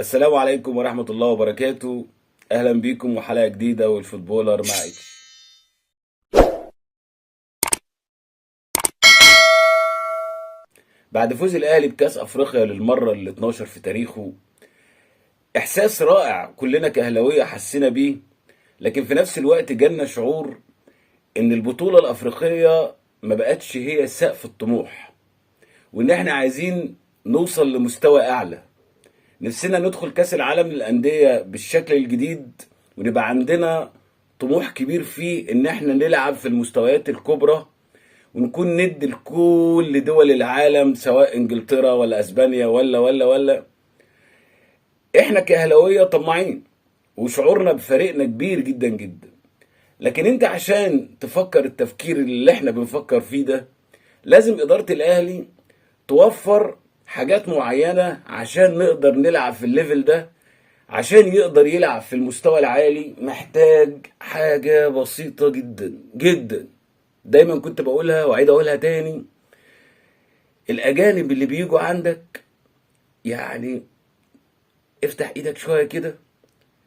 السلام عليكم ورحمة الله وبركاته. أهلا بيكم وحلقة جديدة وال footballer مع إتش. بعد فوز الأهلي بكأس أفريقيا للمرة ال 12 في تاريخه، إحساس رائع كلنا كأهلاوية حسينا بيه، لكن في نفس الوقت جالنا شعور إن البطولة الأفريقية ما بقتش هي سقف الطموح، وإن إحنا عايزين نوصل لمستوى أعلى. نفسنا ندخل كأس العالم للأندية بالشكل الجديد، ونبقى عندنا طموح كبير فيه إن إحنا نلعب في المستويات الكبرى، ونكون ند لكل دول العالم، سواء إنجلترا ولا أسبانيا ولا ولا ولا. إحنا كأهلاوية طماعين وشعورنا بفريقنا كبير جدا جدا، لكن أنت عشان تفكر التفكير اللي إحنا بنفكر فيه ده، لازم إدارة الأهلي توفر حاجات معينة عشان نقدر نلعب في ال level ده. عشان يقدر يلعب في المستوى العالي محتاج حاجة بسيطة جدا جدا، دايما كنت بقولها وعيد اقولها تاني. الاجانب اللي بيجوا عندك، يعني افتح ايدك شوية كده،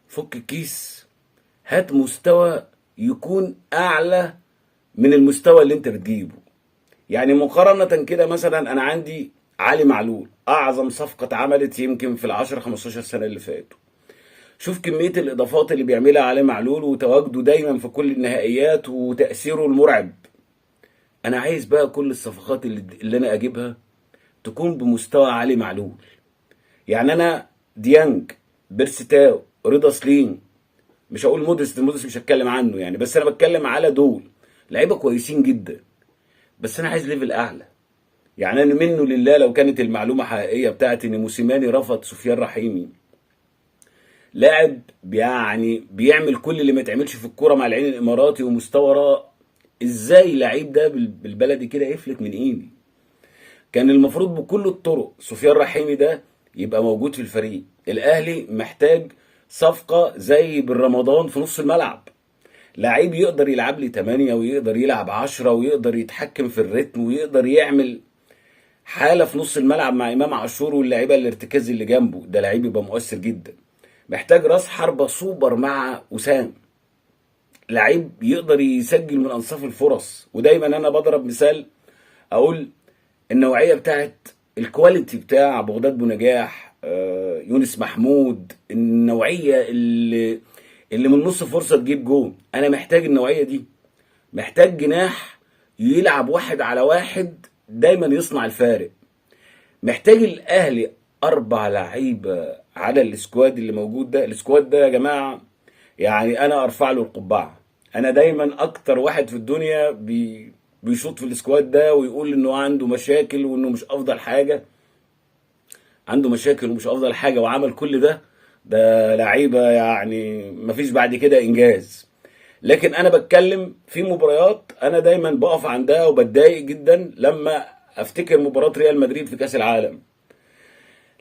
فك الكيس، هات مستوى يكون اعلى من المستوى اللي انت بتجيبه. يعني مقارنة كده، مثلا انا عندي علي معلول، اعظم صفقة اتعملت يمكن في العشر 15 سنة اللي فاتوا. شوف كمية الاضافات اللي بيعملها علي معلول، وتواجده دايما في كل النهائيات، وتأثيره المرعب. انا عايز بقى كل الصفقات اللي انا اجيبها تكون بمستوى علي معلول. يعني انا ديانج، بيرسي تاو، رضا سليم، مش هقول موديست، موديست مش هتكلم عنه يعني، بس انا بتكلم على دول لعيبة كويسين جدا، بس انا عايز level اعلى. يعني انا منه لله، لو كانت المعلومة حقيقية بتاعت ان موسيماني رفض سفيان رحيمي، لاعب يعني بيعمل كل اللي ما يتعملش في الكورة مع العين الاماراتي ومستوى رائع، ازاي لعيب ده بالبلدي كده يفلت من ايدي؟ كان المفروض بكل الطرق سفيان رحيمي ده يبقى موجود في الفريق. الاهلي محتاج صفقة زي بالرمضان في نص الملعب، لعيب يقدر يلعب لي 8 ويقدر يلعب 10 ويقدر يتحكم في الريتم ويقدر يعمل حالة في نص الملعب مع إمام عاشور واللعيبة الارتكاز اللي جنبه، ده لعيب يبقى مؤثر جدا. محتاج راس حربة سوبر مع وسام، لعيب يقدر يسجل من أنصاف الفرص. ودايما أنا بضرب مثال أقول النوعية بتاعت ال quality بتاع بغداد بونجاح، يونس محمود، النوعية اللي من نص فرصة تجيب جون. أنا محتاج النوعية دي، محتاج جناح يلعب 1 على 1 دايما يصنع الفارق. محتاج الأهلي 4 لعيبة على ال squad اللي موجود ده. ال squad ده يا جماعة يعني أنا أرفع له القبعة. أنا دايما أكتر واحد في الدنيا بيشوط في ال squad ده ويقول إنه عنده مشاكل وإنه مش أفضل حاجة، عنده مشاكل ومش أفضل حاجة، وعمل كل ده، ده لعيبة يعني مفيش بعد كده إنجاز. لكن أنا بتكلم في مباريات أنا دايما بقف عندها وبتضايق جدا لما أفتكر مباراة ريال مدريد في كأس العالم.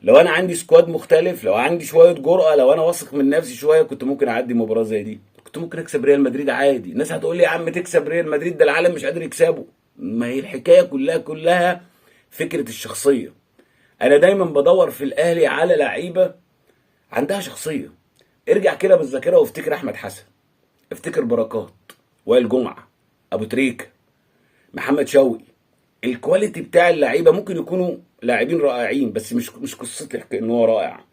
لو أنا عندي squad مختلف، لو عندي شوية جرأة، لو أنا واثق من نفسي شوية، كنت ممكن أعدي مباراة زي دي، كنت ممكن أكسب ريال مدريد عادي. الناس هتقول لي يا عم تكسب ريال مدريد، ده العالم مش قادر يكسبه. ما هي الحكاية كلها فكرة الشخصية. أنا دايما بدور في الأهلي على لعيبة عندها شخصية. ارجع كده بالذاكرة وافتكر أحمد حسن، افتكر بركات، وائل جمعة، أبو تريكة، محمد شوقي. ال quality بتاع اللعيبة ممكن يكونوا لاعبين رائعين، بس مش قصتي ان هو رائع،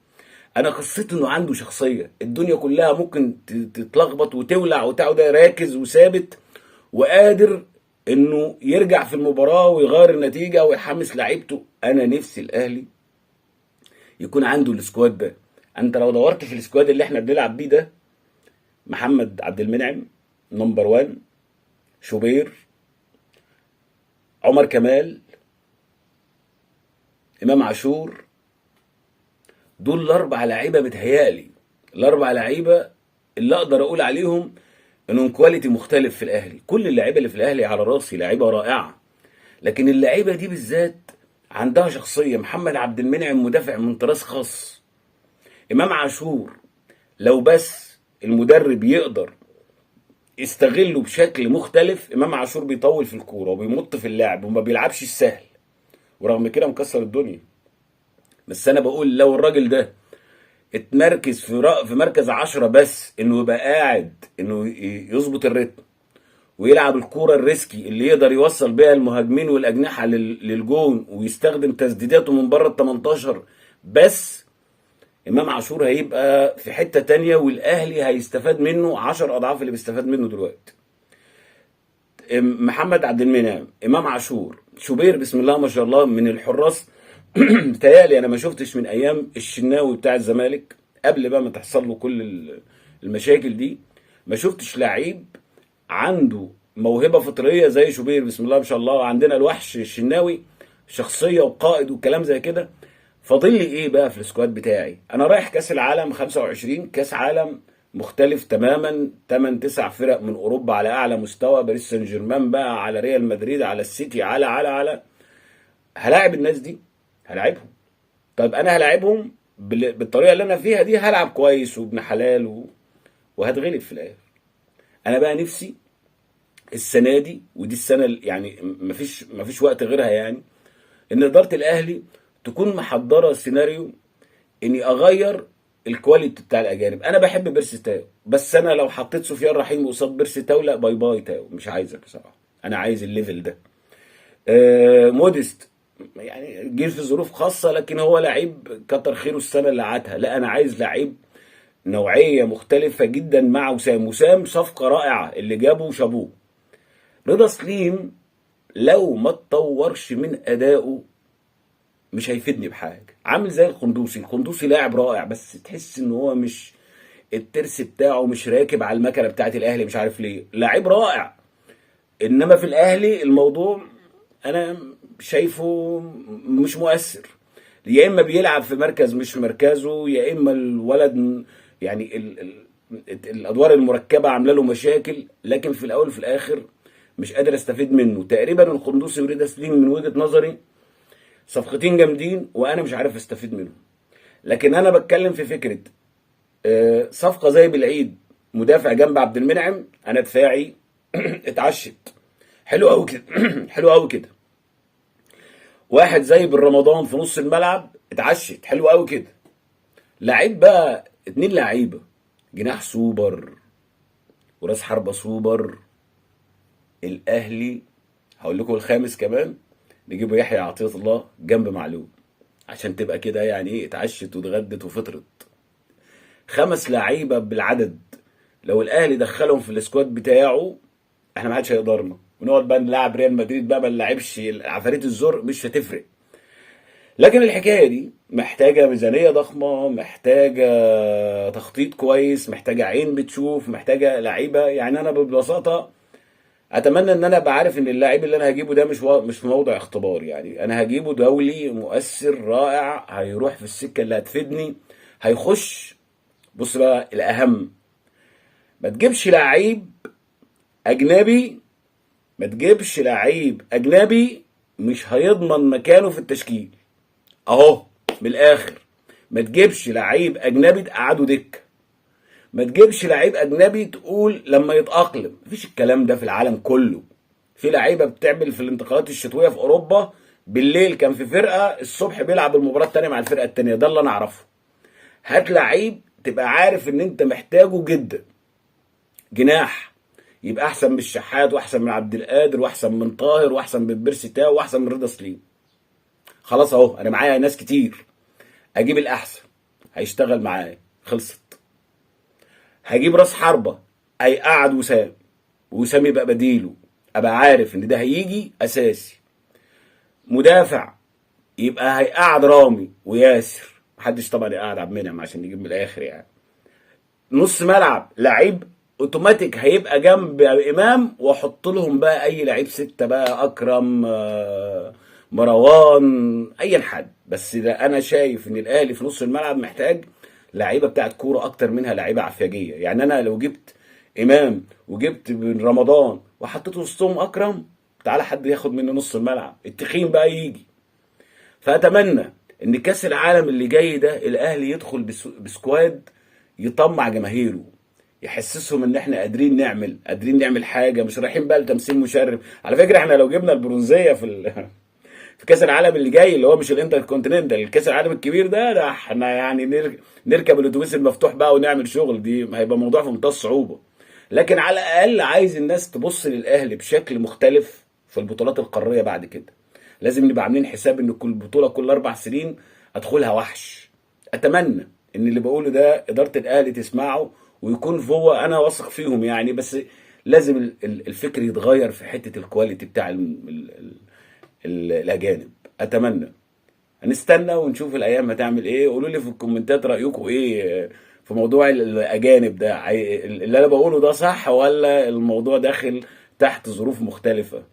انا قصتي انه عنده شخصية. الدنيا كلها ممكن تتلخبط وتولع وتقعد راكز وثابت وقادر انه يرجع في المباراة ويغير النتيجة ويحمس لعيبته. انا نفسي الاهلي يكون عنده ال squad ده. انت لو دورت في ال squad اللي احنا بنلعب بيه ده، محمد عبد المنعم number 1، شوبير، عمر كمال، امام عاشور، دول الاربع لعيبة متهيألي الاربع لعيبة اللي اقدر اقول عليهم انهم quality مختلف في الاهلي. كل اللعيبة اللي في الاهلي على راسي لعيبة رائعة، لكن اللعيبة دي بالذات عندها شخصية. محمد عبد المنعم مدافع من طراز خاص. امام عاشور لو بس المدرب يقدر يستغله بشكل مختلف، امام عاشور بيطول في الكورة وبيمط في اللعب وما بيلعبش السهل، ورغم كده مكسر الدنيا. بس انا بقول لو الراجل ده اتمركز في مركز 10 بس، انه يبقى قاعد، انه يظبط الريتم ويلعب الكورة ال risky اللي يقدر يوصل بيها المهاجمين والاجنحه للجون، ويستخدم تسديداته من بره ال 18 بس، امام عاشور هيبقى في حتة تانية، والاهلي هيستفاد منه 10 اضعاف اللي بيستفاد منه دلوقتي. محمد عبد المنعم، امام عاشور، شوبير بسم الله ما شاء الله من الحراس. بتهيألي انا ما شفتش من ايام الشناوي بتاع الزمالك قبل بقى ما تحصل له كل المشاكل دي، ما شفتش لعيب عنده موهبة فطرية زي شوبير بسم الله ما شاء الله. عندنا الوحش الشناوي شخصية وقائد وكلام زي كده. فاضل لي ايه بقى في ال squad بتاعي؟ انا رايح كاس العالم 25، كاس عالم مختلف تماما، 8 9 فرق من اوروبا على اعلى مستوى، باريس سان جيرمان بقى على ريال مدريد على السيتي على على على هلاعب الناس دي، هلاعبهم. طيب انا هلاعبهم بالطريقة اللي انا فيها دي، هلعب كويس وابن حلال وهتغلب في الاخر. انا بقى نفسي السنة دي، ودي السنة يعني مفيش وقت غيرها، يعني ان ادارة الاهلي تكون محضرة سيناريو اني اغير ال quality بتاع الاجانب. انا بحب بيرسي تاو، بس انا لو حطيت سفيان رحيم قصاد بيرسي تاو، لا bye bye تاو، مش عايزك بصراحة، انا عايز ال level ده. موديست يعني جه في ظروف خاصة، لكن هو لعيب كتر خيره السنة اللي قعدها. لا انا عايز لعيب نوعية مختلفة جدا مع وسام. وسام صفقة رائعة اللي جابه شابوه. رضا سليم لو ما اتطورش من ادائه مش هيفيدني بحاجة، عامل زي القندوسي. القندوسي لاعب رائع، بس تحس ان هو مش الترس بتاعه مش راكب على المكنه بتاعت الاهلي، مش عارف ليه. لاعب رائع، انما في الاهلي الموضوع انا شايفه مش مؤثر، يا اما بيلعب في مركز مش مركزه، يا اما الولد يعني ال ال الادوار المركبة عامله له مشاكل، لكن في الاول وفي الاخر مش قادر استفيد منه. تقريبا القندوسي ورضا سليم من وجهه نظري صفقتين جامدين وانا مش عارف استفيد منهم. لكن انا بتكلم في فكرة صفقة زي بالعيد مدافع جنب عبد المنعم، انا دفاعي اتعشت حلو قوي كده، حلو قوي كده. واحد زي بالرمضان في نص الملعب اتعشت حلو قوي كده. لعيب بقى، اتنين لعيبة جناح سوبر وراس حربه سوبر. الاهلي هقول لكم الخامس كمان نجيبه يحيى عطية الله جنب معلول، عشان تبقى كده يعني ايه اتعشت واتغدت وفطرت. 5 لعيبة بالعدد لو الاهلي دخلهم في ال squad بتاعه احنا ما حدش هيقدرنا، ونقعد بقى نلعب ريال مدريد بقى ما نلعبش عفاريت الزر، مش هتفرق. لكن الحكاية دي محتاجه ميزانية ضخمة، محتاجه تخطيط كويس، محتاجه عين بتشوف، محتاجه لعيبة. يعني انا ببساطة اتمنى ان انا ابقى عارف ان اللاعب اللي انا هجيبه ده مش في موضع اختبار، يعني انا هجيبه دولي مؤثر رائع، هيروح في السكة اللي هتفيدني، هيخش. بص بقى الاهم، ما تجيبش لعيب اجنبي، ما تجيبش لعيب اجنبي مش هيضمن مكانه في التشكيل. اهو من الاخر، ما تجيبش لعيب اجنبي تقعده دكه، ما تجيبش لعيب اجنبي تقول لما يتاقلم، مفيش الكلام ده في العالم كله. في لعيبة بتعمل في الانتقالات الشتوية في اوروبا بالليل كان في فرقه، الصبح بيلعب المباراة الثانية مع الفرقة الثانية، ده اللي انا اعرفه. هات لعيب تبقى عارف ان انت محتاجه جدا، جناح يبقى احسن من الشحات واحسن من عبد القادر واحسن من طاهر واحسن من بيرسي تاو واحسن من رضا سليم. خلاص اهو انا معايا ناس كتير، اجيب الاحسن هيشتغل معايا، خلصت. هجيب راس حربة هيقعد وسام، وسام يبقى بديله، ابقى عارف ان ده هيجي اساسي. مدافع يبقى هيقعد رامي وياسر، محدش طبعا يقعد عبد المنعم عشان نجيب من الاخر يعني. نص ملعب لعيب اوتوماتيك هيبقى جنب امام، واحط لهم بقى اي لعيب 6 بقى، اكرم، مروان، اي حد. بس ده انا شايف ان الاهلي في نص الملعب محتاج لعيبة بتاعت كورة اكتر منها لعيبة عفياجيه. يعني انا لو جبت امام وجبت بن رمضان وحطيت وسطهم اكرم، تعالى حد ياخد مني نص الملعب، التخين بقى يجي. فاتمنى ان كاس العالم اللي جاي ده الاهلي يدخل ب squad يطمع جماهيره، يحسسهم ان احنا قادرين نعمل حاجة، مش رايحين بقى لتمثيل مشرف. على فكرة احنا لو جبنا البرونزيه في في كاس العالم اللي جاي، اللي هو مش الانتر كونتيننتال، الكاس العالم الكبير ده، ده احنا يعني نركب الاتوبيس المفتوح بقى ونعمل شغل، دي هيبقى موضوع في منتهى الصعوبة. لكن على الاقل عايز الناس تبص للاهلي بشكل مختلف في البطولات القارية بعد كده. لازم نبقى عاملين حساب ان كل بطوله كل 4 سنين ادخلها وحش. اتمنى ان اللي بقوله ده ادارة الاهلي تسمعه ويكون هو، انا واثق فيهم يعني، بس لازم الفكر يتغير في حتة ال quality بتاع ال ال ال الاجانب. اتمنى هنستنى ونشوف الايام هتعمل ايه. قولوا لي في الكومنتات رايكم ايه في موضوع الاجانب ده، اللي انا بقوله ده صح ولا الموضوع داخل تحت ظروف مختلفة؟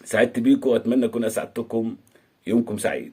سعدت بيكم واتمنى اكون اسعدتكم. يومكم سعيد.